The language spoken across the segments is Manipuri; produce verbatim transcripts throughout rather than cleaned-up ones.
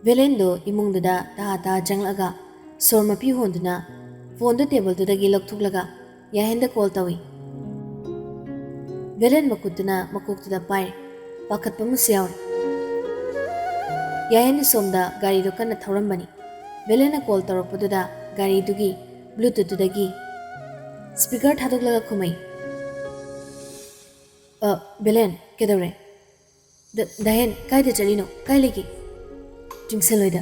ꯚꯦꯂꯦꯟꯗꯣ ꯏꯃꯨꯡꯗꯨꯗ ꯇꯍꯥ ꯇꯍꯥ ꯆꯪꯂꯛꯑꯒ ꯁꯣꯔ ꯃꯄꯤ ꯍꯣꯟꯗꯨꯅ ꯐꯣꯟꯗꯨ ꯇꯦꯕꯜꯗꯨꯗꯒꯤ ꯂꯧꯊꯣꯛꯂꯒ ꯌꯥꯍꯦꯟꯗ ꯀꯣꯜ ꯇꯧꯏ꯫ ꯚꯦꯂꯦꯟ ꯃꯈꯨꯠꯇꯨꯅ ꯃꯀꯣꯛꯇꯨꯗ ꯄꯥꯏꯔꯦ꯫ ꯄꯥꯈꯠꯄ ꯑꯃꯁꯨ ꯌꯥꯎꯔꯦ꯫ ꯌꯥꯍꯦꯟꯗꯤ ꯁꯣꯝꯗ ꯒꯥꯔꯤꯗꯨ ꯀꯟꯅ ꯊꯧꯔꯝꯕꯅꯤ꯫ ꯚꯦꯂꯦꯟꯅ ꯀꯣꯜ ꯇꯧꯔꯛꯄꯗꯨꯗ ꯒꯥꯔꯤꯗꯨꯒꯤ ꯕ꯭ꯂꯨꯇꯨꯠꯇꯨꯗꯒꯤ ꯁ꯭ꯄꯤꯀꯔ ꯊꯥꯗꯣꯛꯂꯒ ꯈꯨꯝꯃꯛꯏ꯫ "ꯑ, ꯚꯦꯂꯦꯟ, ꯀꯩꯗꯧꯔꯦ? ꯗ-, ꯗꯥꯍꯦꯟ, ꯀꯥꯏꯗ ꯆꯠꯂꯤꯅꯣ? ꯀꯥꯏ ꯂꯩꯒꯦ?" "ꯆꯤꯡꯁꯜꯂꯣꯏꯗ꯫"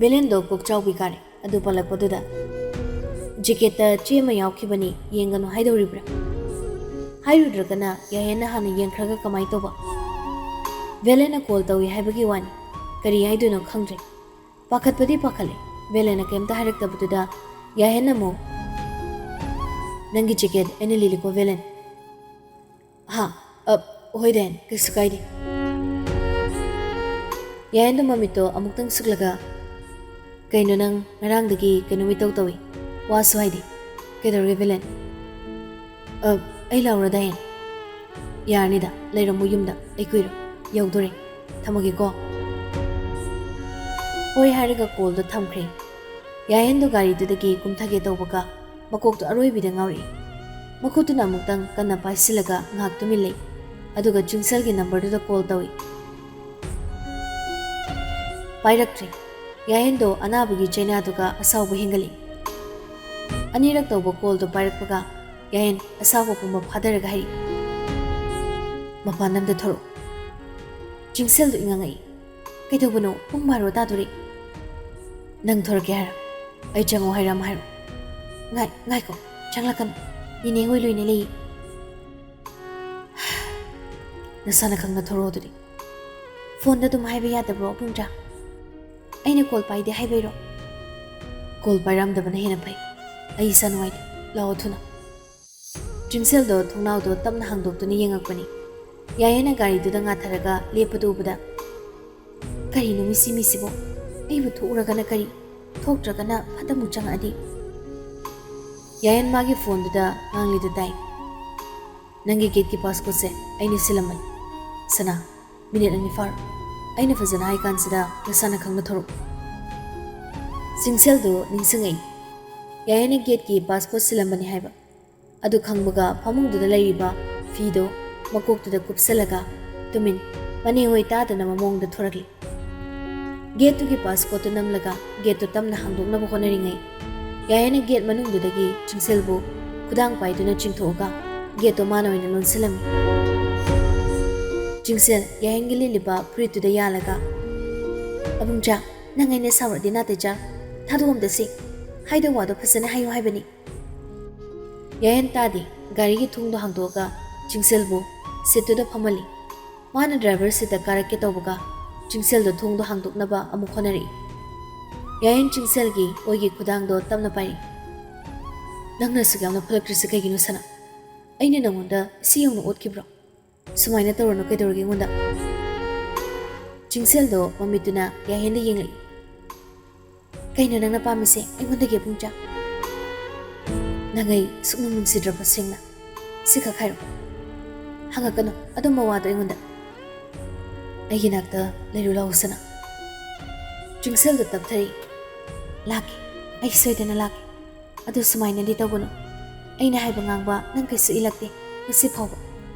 ꯚꯦꯂꯦꯟꯗꯣ ꯀꯣꯛꯆꯥꯎꯕꯤ ꯀꯥꯔꯦ꯫ ꯑꯗꯨ ꯄꯜꯂꯛꯄꯗꯨꯗ, "ꯖꯦꯀꯦꯠꯇ ꯆꯦ ꯑꯃ ꯌꯥꯎꯈꯤꯕꯅꯤ, ꯌꯦꯡꯒꯅꯨ ꯍꯥꯏꯗꯧꯔꯤꯕ꯭ꯔꯥ? ꯍꯥꯏꯔꯨꯗ꯭ꯔꯒꯅ ꯌꯥꯍꯦꯟꯅ ꯍꯥꯟꯅ ꯌꯦꯡꯈ꯭ꯔꯒ ꯀꯃꯥꯏ ꯇꯧꯕ?" ꯚꯦꯂꯦꯟꯅ ꯀꯣꯜ ꯇꯧꯏ ꯍꯥꯏꯕꯒꯤ ꯋꯥꯅꯤ, ꯀꯔꯤ ꯍꯥꯏꯗꯣꯏꯅꯣ ꯈꯪꯗ꯭ꯔꯦ꯫ ꯄꯥꯈꯠꯄꯗꯤ ꯄꯥꯈꯠꯂꯦ꯫ ꯚꯦꯂꯦꯟꯅ ꯀꯩꯝꯇ ꯍꯥꯏꯔꯛꯇꯕꯗꯨꯗ ꯌꯥꯍꯦꯟꯅ ꯑꯃꯨꯛ, "ꯅꯪꯒꯤ ꯖꯦꯀꯦꯠ ꯑꯩꯅ ꯂꯤꯜꯂꯤꯀꯣ, ꯚꯦꯂꯦꯟ꯫" "ꯍꯥ? ꯑ, ꯍꯣꯏ ꯗꯦꯟ, ꯀꯩꯁꯨ ꯀꯥꯏꯗꯦ꯫" ꯌꯥꯍꯦꯟꯗꯣ ꯃꯃꯤꯠꯇꯣ ꯑꯃꯨꯛꯇꯪ ꯁꯨꯛꯂꯒ, "ꯀꯩꯅꯣ ꯅꯪ ꯉꯔꯥꯡꯗꯒꯤ ꯀꯩꯅꯣꯝ ꯏꯇꯧ ꯇꯧꯏ? ꯋꯥꯁꯨ ꯍꯥꯏꯗꯦ꯫ ꯀꯩꯗꯧꯔꯒꯦ, ꯚꯦꯂꯦꯟ?" "ꯑ, ꯑꯩ ꯂꯥꯛꯎꯔ, ꯗꯥꯍꯦꯟ?" "ꯌꯥꯔꯅꯤꯗ, ꯂꯩꯔꯝꯃꯣ ꯌꯨꯝꯗ, ꯑꯩ ꯀꯨꯏꯔꯣꯏ, ꯌꯧꯗꯣꯔꯦ, ꯊꯝꯃꯒꯦꯀꯣ꯫" ꯍꯣꯏ ꯍꯥꯏꯔꯒ ꯀꯣꯜꯗꯣ ꯊꯝꯈ꯭ꯔꯦ꯫ ꯌꯥꯍꯦꯟꯗꯣ ꯒꯥꯔꯤꯗꯨꯗꯒꯤ ꯀꯨꯝꯊꯒꯦ ꯇꯧꯕꯒ ꯃꯀꯣꯛꯇꯣ ꯑꯔꯣꯏꯕꯤꯗ ꯉꯥꯎꯔꯛꯏ꯫ ꯃꯈꯨꯠꯇꯨꯅ ꯑꯃꯨꯛꯇꯪ ꯀꯟꯅ ꯄꯥꯏꯁꯤꯜꯂꯒ ꯉꯥꯏꯍꯥꯛ ꯇꯨꯃꯤꯟ ꯂꯩ꯫ ꯑꯗꯨꯒ ꯆꯤꯡꯁꯜꯒꯤ ꯅꯝꯕꯔꯗꯨꯗ ꯀꯣꯜ ꯇꯧꯏ꯫ ꯄꯥꯏꯔꯛꯇ꯭ꯔꯦ꯫ ꯌꯥꯍꯦꯟꯗꯣ ꯑꯅꯥꯕꯒꯤ ꯆꯩꯅꯥꯗꯨꯒ ꯑꯁꯥꯎꯕ ꯍꯦꯟꯒꯠꯂꯛꯏ꯫ ꯑꯅꯤꯔꯛ ꯇꯧꯕ ꯀꯣꯜꯗꯣ ꯄꯥꯏꯔꯛꯄꯒ ꯌꯥꯍꯦꯟ ꯑꯁꯥꯎꯕ ꯄꯨꯝꯕ ꯐꯥꯗꯔꯒ ꯍꯥꯏꯔꯛꯏ, "ꯃꯄꯥꯟꯗ ꯑꯝꯇ ꯊꯣꯔꯛꯎ꯫" ꯆꯤꯡꯁꯜꯗꯣ ꯏꯉꯥꯡꯉꯛꯏ꯫ "ꯀꯩꯗꯧꯕꯅꯣ? ꯄꯨꯡ ꯕꯥꯔꯣ ꯇꯥꯗꯣꯔꯦ꯫" "ꯅꯪ ꯊꯣꯔꯛꯀꯦ ꯍꯥꯏꯔꯣ? ꯑꯩ ꯆꯪꯉꯣ ꯍꯥꯏꯔ ꯑꯃ ꯍꯥꯏꯔꯣ?" "ꯉꯥꯏ-, ꯉꯥꯏꯈꯣ, ꯆꯪꯂꯛꯀꯅꯨ꯫ ꯅꯦꯅꯦ ꯍꯣꯏ ꯂꯣꯏꯅ ꯂꯩꯌꯦ꯫" "ꯅꯁꯥꯅ ꯈꯪꯅ ꯊꯣꯔꯛꯑꯣ ꯑꯗꯨꯗꯤ꯫ ꯐꯣꯟꯗ ꯑꯗꯨꯝ ꯍꯥꯏꯕ ꯌꯥꯗꯕ꯭ꯔꯣ, ꯑꯕꯨꯡꯖꯥ? ꯑꯩꯅ ꯀꯣꯜ ꯄꯥꯏꯗꯦ ꯍꯥꯏꯕꯩꯔꯣ?" "ꯀꯣꯜ ꯄꯥꯏꯔꯝꯗꯕꯅ ꯍꯦꯟꯅ ꯐꯩ꯫ ꯑꯩ ꯏꯁꯥ ꯅꯨꯡꯉꯥꯏꯇꯦ꯫ ꯂꯥꯛꯑꯣ ꯊꯨꯅ꯫" ꯆꯤꯡꯁꯦꯜꯗꯣ ꯊꯣꯡꯅꯥꯎꯗꯣ ꯇꯞꯅ ꯍꯥꯡꯗꯣꯛꯇꯨꯅ ꯌꯦꯡꯉꯛꯄꯅꯤ꯫ ꯌꯥꯌꯦꯅ ꯒꯥꯔꯤꯗꯨꯗ ꯉꯥꯊꯔꯒ ꯂꯦꯞꯄꯗꯨ ꯎꯕꯗ, "ꯀꯔꯤꯅꯣ ꯃꯤꯁꯤ ꯃꯤꯁꯤꯕꯣ? ꯑꯩꯕꯨ ꯊꯣꯛꯎꯔꯒꯅ ꯀꯔꯤ? ꯊꯣꯛꯇ꯭ꯔꯒꯅ ꯐꯠꯇ ꯑꯃꯨꯛ ꯆꯪꯉꯛꯑꯗꯤ?" ꯌꯥꯌꯦꯟ ꯃꯥꯒꯤ ꯐꯣꯟꯗꯨꯗ ꯉꯥꯡꯂꯤꯗꯨ ꯇꯥꯏ꯫ "ꯅꯪꯒꯤ ꯒꯦꯠꯀꯤ ꯄꯥꯁꯀꯣꯠꯁꯦ ꯑꯩꯅ ꯁꯤꯜꯂꯝꯕꯅꯤ꯫ ꯁꯅꯥ, ꯃꯤꯅꯤꯠ ꯑꯅꯤ ꯐꯥꯔꯣ꯫ ꯑꯩꯅ ꯐꯖꯅ ꯍꯥꯏ ꯀꯥꯟꯁꯤꯗ ꯅꯁꯥꯅ ꯈꯪꯅ ꯊꯣꯔꯛꯎ꯫ ꯆꯤꯡꯁꯦꯜꯗꯨ ꯅꯤꯡꯁꯤꯡꯉꯛꯏ꯫ ꯌꯥꯌꯦꯟꯅ ꯒꯦꯠꯀꯤ ꯄꯥꯁꯀꯣꯠ ꯁꯤꯜꯂꯝꯕꯅꯤ ꯍꯥꯏꯕ꯫ ꯑꯗꯨ ꯈꯪꯕꯒ ꯐꯃꯨꯡꯗꯨꯗ ꯂꯩꯔꯤꯕ ꯐꯤꯗꯣ ꯃꯀꯣꯛꯇꯨꯗ ꯀꯨꯞꯁꯜꯂꯒ ꯇꯨꯃꯤꯟ, ꯃꯅꯦ ꯍꯣꯏ ꯇꯥꯗꯅꯕ ꯃꯑꯣꯡꯗ ꯊꯣꯔꯛꯂꯤ꯫ ꯒꯦꯠꯇꯨꯒꯤ ꯄꯥꯁꯀꯣꯠꯇꯨ ꯅꯝꯂꯒ ꯒꯦꯠꯇꯨ ꯇꯞꯅ ꯍꯥꯡꯗꯣꯛꯅꯕ ꯍꯣꯠꯅꯔꯤꯉꯩ, ꯌꯥꯌꯦꯟꯅ ꯒꯦꯠ ꯃꯅꯨꯡꯗꯨꯗꯒꯤ ꯆꯤꯡꯁꯦꯜꯕꯨ ꯈꯨꯗꯥꯡ ꯄꯥꯏꯗꯨꯅ ꯆꯤꯡꯊꯣꯛꯑꯒ ꯒꯦꯠꯇꯣ ꯃꯥꯅ ꯑꯣꯏꯅ ꯂꯣꯟꯁꯤꯜꯂꯝꯃꯤ꯫ ꯆꯤꯡꯁꯦꯜ ꯌꯥꯌꯦꯟꯒꯤ ꯂꯤꯠꯂꯤꯕ ꯐꯨꯔꯤꯠꯇꯨꯗ ꯌꯥꯜꯂꯒ, "ꯑꯕꯨꯡꯆꯥ, ꯅꯪ ꯑꯩꯅ ꯁꯥꯎꯔꯗꯤ ꯅꯥꯇꯩ ꯆꯥ꯫ ꯊꯥꯗꯣꯛꯑꯝꯗꯁꯤ꯫ ꯍꯥꯏꯗꯧ ꯋꯥꯗꯣ ꯐꯖꯅ ꯍꯥꯏꯌꯨ ꯍꯥꯏꯕꯅꯤ꯫" ꯌꯥꯌꯦꯟ ꯇꯥꯗꯦ꯫ ꯒꯥꯔꯤꯒꯤ ꯊꯣꯡꯗꯣ ꯍꯥꯡꯗꯣꯛꯑꯒ ꯆꯤꯡꯁꯦꯜꯕꯨ ꯁꯤꯠꯇꯨꯗ ꯐꯝꯍꯜꯂꯤ꯫ ꯃꯥꯅ ꯗ꯭ꯔꯥꯏꯚꯔ ꯁꯤꯠꯇ ꯀꯥꯔꯛꯀꯦ ꯇꯧꯕꯒ ꯆꯤꯡꯁꯦꯜꯗꯣ ꯊꯣꯡꯗꯣ ꯍꯥꯡꯗꯣꯛꯅꯕ ꯑꯃꯨꯛ ꯍꯣꯠꯅꯔꯛꯏ꯫ ꯌꯥꯌꯦꯟ ꯆꯤꯡꯁꯦꯜꯒꯤ ꯑꯣꯏꯒꯤ ꯈꯨꯗꯥꯡꯗꯣ ꯇꯞꯅ ꯄꯥꯏꯔꯛꯏ꯫ "ꯅꯪꯅ ꯑꯁꯨꯛ ꯌꯥꯝꯅ ꯐꯨꯂꯛꯇ꯭ꯔꯤꯁꯦ ꯀꯩꯒꯤꯅꯣ ꯁꯅꯥ? ꯑꯩꯅ ꯅꯪꯉꯣꯟꯗ ꯁꯤ ꯌꯧꯅ ꯑꯣꯠꯈꯤꯕ꯭ꯔꯣ? ꯁꯨꯃꯥꯏꯅ ꯇꯧꯔꯅꯨ ꯀꯩꯗꯧꯔꯒꯦ ꯑꯩꯉꯣꯟꯗ?" ꯆꯤꯡꯁꯦꯜꯗꯣ ꯃꯃꯤꯠꯇꯨꯅ ꯌꯥꯌꯦꯟꯗ ꯌꯦꯡꯂꯛꯏ꯫ "ꯀꯩꯅꯣ ꯅꯪꯅ ꯄꯥꯝꯃꯤꯁꯦ ꯑꯩꯉꯣꯟꯗꯒꯤ, ꯏꯕꯨꯡꯆꯥ? ꯅꯪ ꯑꯩ ꯁꯨꯛꯅꯨꯡ ꯅꯨꯡꯁꯤꯗ꯭ꯔꯕ ꯁꯦꯡꯅ? ꯁꯤꯈꯛ ꯍꯥꯏꯔꯣ꯫ ꯍꯪꯉꯛꯀꯅꯨ ꯑꯗꯨꯝꯕ ꯋꯥꯗꯣ ꯑꯩꯉꯣꯟꯗ꯫ ꯑꯩꯒꯤ ꯅꯥꯛꯇ ꯂꯩꯔꯨ ꯂꯥꯛꯎ ꯁꯅꯥ꯫" ꯆꯤꯡꯁꯦꯜꯗꯣ ꯇꯞꯊꯔꯛꯏ꯫ "ꯂꯥꯛꯀꯦ꯫ ꯑꯩ ꯁꯣꯏꯗꯅ ꯂꯥꯛꯀꯦ꯫ ꯑꯗꯨ ꯁꯨꯃꯥꯏꯅꯗꯤ ꯇꯧꯒꯅꯨ꯫ ꯑꯩꯅ ꯍꯥꯏꯕ ꯉꯥꯡꯕ ꯅꯪ ꯀꯩꯁꯨ ꯏꯜꯂꯛꯇꯦ ꯉꯁꯤ ꯐꯥꯎꯕ꯫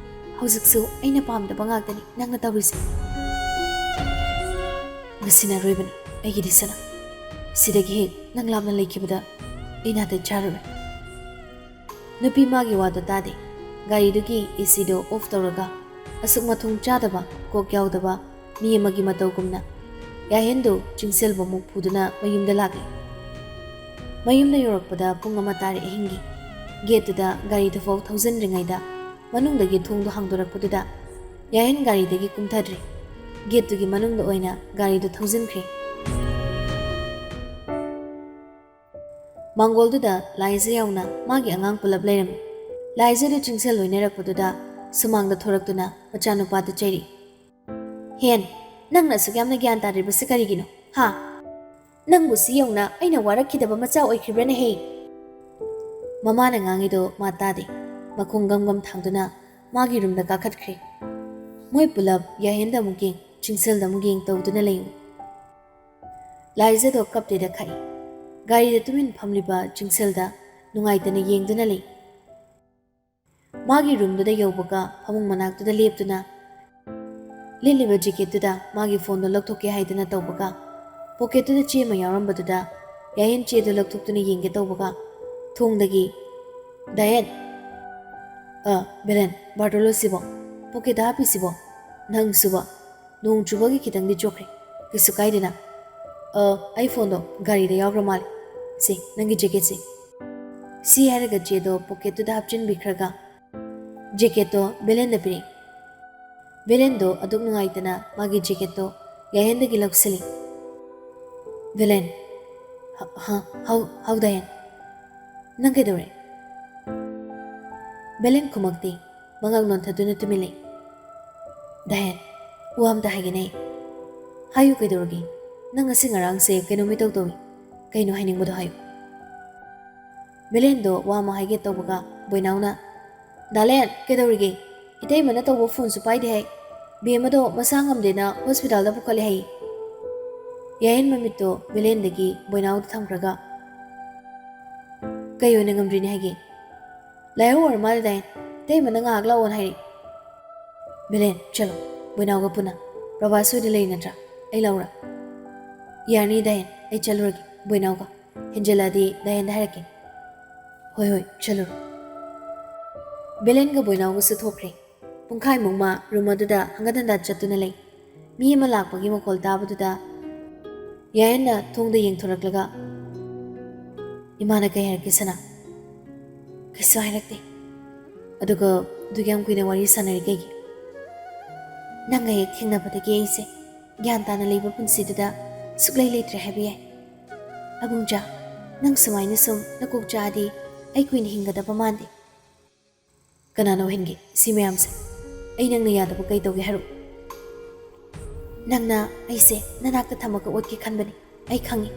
ꯍꯧꯖꯤꯛꯁꯨ ꯑꯩꯅ ꯄꯥꯝꯗꯕ ꯉꯥꯛꯇꯅꯤ ꯅꯪꯅ ꯇꯧꯔꯤꯁꯦ꯫ ꯉꯁꯤꯅ ꯑꯔꯣꯏꯕꯅꯤ ꯑꯩꯒꯤꯗꯤ ꯁꯅꯥ꯫ ꯁꯤꯗꯒꯤ ꯍꯦꯛ ꯅꯪ ꯂꯥꯞꯅ ꯂꯩꯈꯤꯕꯗ ꯑꯩ ꯅꯥꯇꯩ ꯆꯥꯔꯔꯣꯏ꯫" ꯅꯨꯄꯤ ꯃꯥꯒꯤ ꯋꯥꯗꯣ ꯇꯥꯗꯦ꯫ ꯒꯥꯔꯤꯗꯨꯒꯤ ꯑꯦ ꯁꯤꯗꯣ ꯑꯣꯐ ꯇꯧꯔꯒ ꯑꯁꯨꯛ ꯃꯊꯣꯡ ꯆꯥꯗꯕ, ꯀꯣꯛ ꯌꯥꯎꯗꯕ ꯃꯤ ꯑꯃꯒꯤ ꯃꯇꯧꯒꯨꯝꯅ ꯌꯥꯍꯦꯟꯗꯨ ꯆꯤꯡꯁꯦꯜꯕꯨ ꯑꯃꯨꯛ ꯄꯨꯗꯨꯅ ꯃꯌꯨꯝꯗ ꯂꯥꯛꯂꯤ꯫ ꯃꯌꯨꯝꯗ ꯌꯧꯔꯛꯄꯗ ꯄꯨꯡ ꯑꯃ ꯇꯥꯔꯦ ꯑꯍꯤꯡꯒꯤ꯫ ꯒꯦꯠꯇꯨꯗ ꯒꯥꯔꯤꯗꯨ ꯐꯥꯎ ꯊꯧꯖꯤꯟꯗ꯭ꯔꯤꯉꯩꯗ ꯃꯅꯨꯡꯗꯒꯤ ꯊꯣꯡꯗꯣ ꯍꯥꯡꯗꯣꯔꯛꯄꯗꯨꯗ ꯌꯥꯍꯦꯟ ꯒꯥꯔꯤꯗꯒꯤ ꯀꯨꯝꯊꯗ꯭ꯔꯤ꯫ ꯒꯦꯠꯇꯨꯒꯤ ꯃꯅꯨꯡꯗ ꯑꯣꯏꯅ ꯒꯥꯔꯤꯗꯨ ꯊꯧꯖꯤꯟꯈ꯭ꯔꯦ꯫ ꯃꯥꯡꯒꯣꯜꯗꯨꯗ ꯂꯥꯏꯖ ꯌꯥꯎꯅ ꯃꯥꯒꯤ ꯑꯉꯥꯡ ꯄꯨꯂꯞ ꯂꯩꯔꯝꯃꯤ꯫ ꯂꯥꯏꯖꯗꯨ ꯆꯤꯡꯁꯦꯜ ꯂꯣꯏꯅꯔꯛꯄꯗꯨꯗ ꯁꯨꯃꯥꯡꯗ ꯊꯣꯔꯛꯇꯨꯅ ꯃꯆꯥꯅꯨꯄꯥꯗꯨ ꯆꯩꯔꯛꯏ꯫ "ꯍꯦꯟ, ꯅꯪꯅ ꯑꯁꯨꯛ ꯌꯥꯝꯅ ꯒ꯭ꯌꯥꯟ ꯇꯥꯗ꯭ꯔꯤꯕꯁꯤ ꯀꯔꯤꯒꯤꯅꯣ? ꯍꯥ? ꯅꯪꯕꯨ ꯁꯤ ꯌꯧꯅ ꯑꯩꯅ ꯋꯥꯔꯛꯈꯤꯗꯕ ꯃꯆꯥ ꯑꯣꯏꯈ꯭ꯔꯤꯕ꯭ꯔꯥꯅꯦꯍꯦ?" ꯃꯃꯥꯅ ꯉꯥꯡꯉꯤꯗꯣ ꯃꯥ ꯇꯥꯗꯦ꯫ ꯃꯈꯣꯡ ꯒꯝ ꯒꯝ ꯊꯥꯡꯗꯨꯅ ꯃꯥꯒꯤ ꯔꯨꯝꯗ ꯀꯥꯈꯠꯈ꯭ꯔꯦ꯫ ꯃꯣꯏ ꯄꯨꯂꯞ ꯌꯥꯍꯦꯟꯗ ꯑꯃꯨꯛ ꯌꯦꯡ꯫ ꯆꯤꯡꯁꯤꯜꯗ ꯑꯃꯨꯛ ꯌꯦꯡ ꯇꯧꯗꯨꯅ ꯂꯩ꯫ ꯂꯥꯏꯖꯗꯣ ꯀꯞꯇꯦꯗ ꯈꯥꯛꯏ꯫ ꯒꯥꯔꯤꯗ ꯇꯨꯃꯤꯟ ꯐꯝꯂꯤꯕ ꯆꯤꯡꯁꯤꯜꯗ ꯅꯨꯡꯉꯥꯏꯇꯅ ꯌꯦꯡꯗꯨꯅ ꯂꯩ꯫ ꯃꯥꯒꯤ ꯔꯨꯝꯗꯨꯗ ꯌꯧꯕꯒ ꯐꯃꯨꯡ ꯃꯅꯥꯛꯇꯨꯗ ꯂꯦꯞꯇꯨꯅ ꯂꯤꯠꯂꯤꯕ ꯖꯦꯀꯦꯠꯇꯨꯗ ꯃꯥꯒꯤ ꯐꯣꯟꯗꯣ ꯂꯧꯊꯣꯛꯀꯦ ꯍꯥꯏꯗꯅ ꯇꯧꯕꯒ, ꯄꯣꯀꯦꯠꯇꯨꯗ ꯆꯦ ꯑꯃ ꯌꯥꯎꯔꯝꯕꯗꯨꯗ ꯌꯥꯌꯦꯟ ꯆꯦꯗꯨ ꯂꯧꯊꯣꯛꯇꯨꯅ ꯌꯦꯡꯒꯦ ꯇꯧꯕꯒ, ꯊꯣꯡꯗꯒꯤ, "ꯗꯥꯌꯦꯟ!" "ꯑ, ꯕꯦꯂꯦꯟ, ꯕꯥꯔꯇꯣꯂꯣ ꯁꯤꯕꯣ? ꯄꯣꯀꯦꯠꯇ ꯍꯥꯞꯄꯤꯁꯤꯕꯣ? ꯅꯪꯁꯨꯕ? ꯅꯣꯡ ꯆꯨꯕꯒꯤ ꯈꯤꯇꯪꯗꯤ ꯆꯣꯠꯈ꯭ꯔꯦ꯫ ꯀꯩꯁꯨ ꯀꯥꯏꯗꯦꯅ꯫ ꯑ, ꯑꯩ ꯐꯣꯟꯗꯣ ꯒꯥꯔꯤꯗ ꯌꯥꯎꯈ꯭ꯔ ꯃꯥꯜꯂꯦ꯫ ꯁꯤ, ꯅꯪꯒꯤ ꯖꯦꯀꯦꯠꯁꯦ꯫" ꯁꯤ ꯍꯥꯏꯔꯒ ꯆꯦꯗꯣ ꯄꯣꯀꯦꯠꯇꯨꯗ ꯍꯥꯞꯆꯤꯟꯕꯤꯈ꯭ꯔꯒ, ꯖꯦꯀꯦꯠꯇꯣ ꯕꯦꯂꯦꯟꯗ ꯄꯤꯔꯛꯏ꯫ ꯕꯦꯂꯦꯟꯗꯣ ꯑꯗꯨꯛ ꯅꯨꯡꯉꯥꯏꯇꯅ ꯃꯥꯒꯤ ꯖꯦꯀꯦꯠꯇꯣ ꯌꯥꯌꯦꯟꯗꯒꯤ ꯂꯧꯁꯤꯜꯂꯤ꯫ "ꯕꯦꯂꯦꯟ꯫" "ꯍ-, ꯍ-, ꯍꯥꯎ, ꯍꯥꯎ ꯗꯥꯌꯦꯟ꯫ ꯅꯪ ꯀꯩꯗꯧꯔꯦ?" ꯕꯦꯂꯦꯟ ꯈꯨꯝꯃꯛꯇꯦ꯫ ꯃꯉꯛ ꯅꯣꯟꯊꯗꯨꯅ ꯇꯨꯃꯤꯟ ꯂꯩ꯫ "ꯗꯥꯌꯦꯟ, ꯋꯥ ꯑꯝꯇ ꯍꯥꯏꯒꯦꯅꯦ꯫" "ꯍꯥꯏꯌꯨ, ꯀꯩꯗꯧꯔꯒꯦ? ꯅꯪ ꯉꯁꯤ ꯉꯔꯥꯡꯁꯦ ꯀꯩꯅꯣꯝ ꯏꯇꯧ ꯇꯧꯏ꯫ ꯀꯩꯅꯣ ꯍꯥꯏꯅꯤꯡꯕꯗꯣ ꯍꯥꯏꯌꯨ꯫" ꯕꯦꯂꯦꯟꯗꯣ ꯋꯥ ꯑꯃ ꯍꯥꯏꯒꯦ ꯇꯧꯕꯒ ꯕꯣꯏꯅꯥꯎꯅ, "ꯗꯥꯂꯦꯟ, ꯀꯩꯗꯧꯔꯤꯒꯦ? ꯏꯇꯩꯃꯅ ꯇꯧꯕ ꯐꯣꯟꯁꯨ ꯄꯥꯏꯗꯦ ꯍꯥꯏ꯫ ꯕꯦꯝꯃꯗꯣ ꯃꯁꯥ ꯉꯝꯗꯦꯅ ꯍꯣꯁꯄꯤꯇꯥꯜꯗ ꯄꯨꯈꯠꯂꯦ ꯍꯥꯏ꯫" ꯌꯥꯌꯦꯟ ꯃꯃꯤꯠꯇꯣ ꯕꯦꯂꯦꯟꯗꯒꯤ ꯕꯣꯏꯅꯥꯎꯗ ꯊꯝꯈ꯭ꯔꯒ, "ꯀꯩ ꯑꯣꯏꯅ ꯉꯝꯗ꯭ꯔꯤꯅꯦ ꯍꯥꯏꯒꯦ?" "ꯂꯥꯏꯍꯧ ꯑꯣꯏꯔ ꯃꯥꯜꯂꯦ ꯗꯥꯌꯦꯟ꯫ ꯏꯇꯩꯃꯅ ꯉꯥꯏꯍꯥꯛ ꯂꯥꯛꯑꯣꯅ ꯍꯥꯏꯔꯛꯏ꯫" "ꯕꯦꯂꯦꯟ, ꯆꯠꯂꯣ꯫ ꯕꯣꯏꯅꯥꯎꯒ ꯄꯨꯟꯅ ꯔꯣꯕꯥꯁ ꯍꯣꯏꯗ ꯂꯩ ꯅꯠꯇ꯭ꯔꯥ? ꯑꯩ ꯂꯧꯔ?" "ꯌꯥꯔꯅꯤ ꯗꯥꯌꯦꯟ, ꯑꯩ ꯆꯠꯂꯨꯔꯒꯦ ꯕꯣꯏꯅꯥꯎꯒ꯫ ꯍꯦꯟꯖꯜꯂꯛꯑꯗꯤ ꯗꯥꯌꯦꯟꯗ ꯍꯥꯏꯔꯛꯀꯦ꯫" "ꯍꯣꯏ, ꯍꯣꯏ, ꯆꯠꯂꯨꯔꯣ꯫" ꯕꯦꯂꯦꯟꯒ ꯕꯣꯏꯅꯥꯎꯒꯁꯨ ꯊꯣꯛꯈ꯭ꯔꯦ꯫ ꯄꯨꯡꯈꯥꯏꯃꯨꯛ ꯃꯥ ꯔꯨꯝ ꯑꯗꯨꯗ ꯍꯪꯒꯠ ꯍꯟꯗꯥ ꯆꯠꯇꯨꯅ ꯂꯩ꯫ ꯃꯤ ꯑꯃ ꯂꯥꯛꯄꯒꯤ ꯃꯈꯣꯜ ꯇꯥꯕꯗꯨꯗ ꯌꯥꯌꯦꯟꯅ ꯊꯣꯡꯗ ꯌꯦꯡꯊꯣꯔꯛꯂꯒ, "ꯏꯃꯥꯅ ꯀꯩ ꯍꯥꯏꯔꯛꯀꯦ ꯁꯅꯥ?" "ꯀꯩꯁꯨ ꯍꯥꯏꯔꯛꯇꯦ꯫" "ꯑꯗꯨꯒ ꯑꯗꯨꯛ ꯌꯥꯝ ꯀꯨꯏꯅ ꯋꯥꯔꯤ ꯁꯥꯟꯅꯔꯤ ꯀꯩꯒꯤ?" "ꯅꯪꯒ ꯍꯦꯛ ꯊꯦꯡꯅꯕꯗꯒꯤ ꯑꯩꯁꯦ ꯒ꯭ꯌꯥꯟ ꯇꯥꯅ ꯂꯩꯕ ꯄꯨꯟꯁꯤꯗꯨꯗ ꯁꯨꯛꯂꯩ ꯂꯩꯇ꯭ꯔꯦ ꯍꯥꯏꯕ ꯌꯥꯏ꯫ ꯑꯕꯨꯡꯖꯥ, ꯅꯪ ꯁꯨꯃꯥꯏꯅ ꯁꯨꯝ ꯅꯀꯣꯛ ꯆꯥꯛꯑꯗꯤ ꯑꯩ ꯀꯨꯏꯅ ꯍꯤꯡꯒꯗꯕ ꯃꯥꯟꯗꯦ꯫" "ꯀꯅꯥꯅ ꯑꯣꯏꯍꯟꯒꯦ ꯁꯤ ꯃꯌꯥꯝꯁꯦ? ꯑꯩ ꯅꯪꯅ ꯌꯥꯗꯕ ꯀꯩ ꯇꯧꯒꯦ ꯍꯥꯏꯔꯛꯎ꯫" "ꯅꯪꯅ ꯑꯩꯁꯦ ꯅꯅꯥꯛꯇ ꯊꯝꯃꯒ ꯑꯣꯠꯀꯦ ꯈꯟꯕꯅꯤ, ꯑꯩ ꯈꯪꯉꯤ꯫"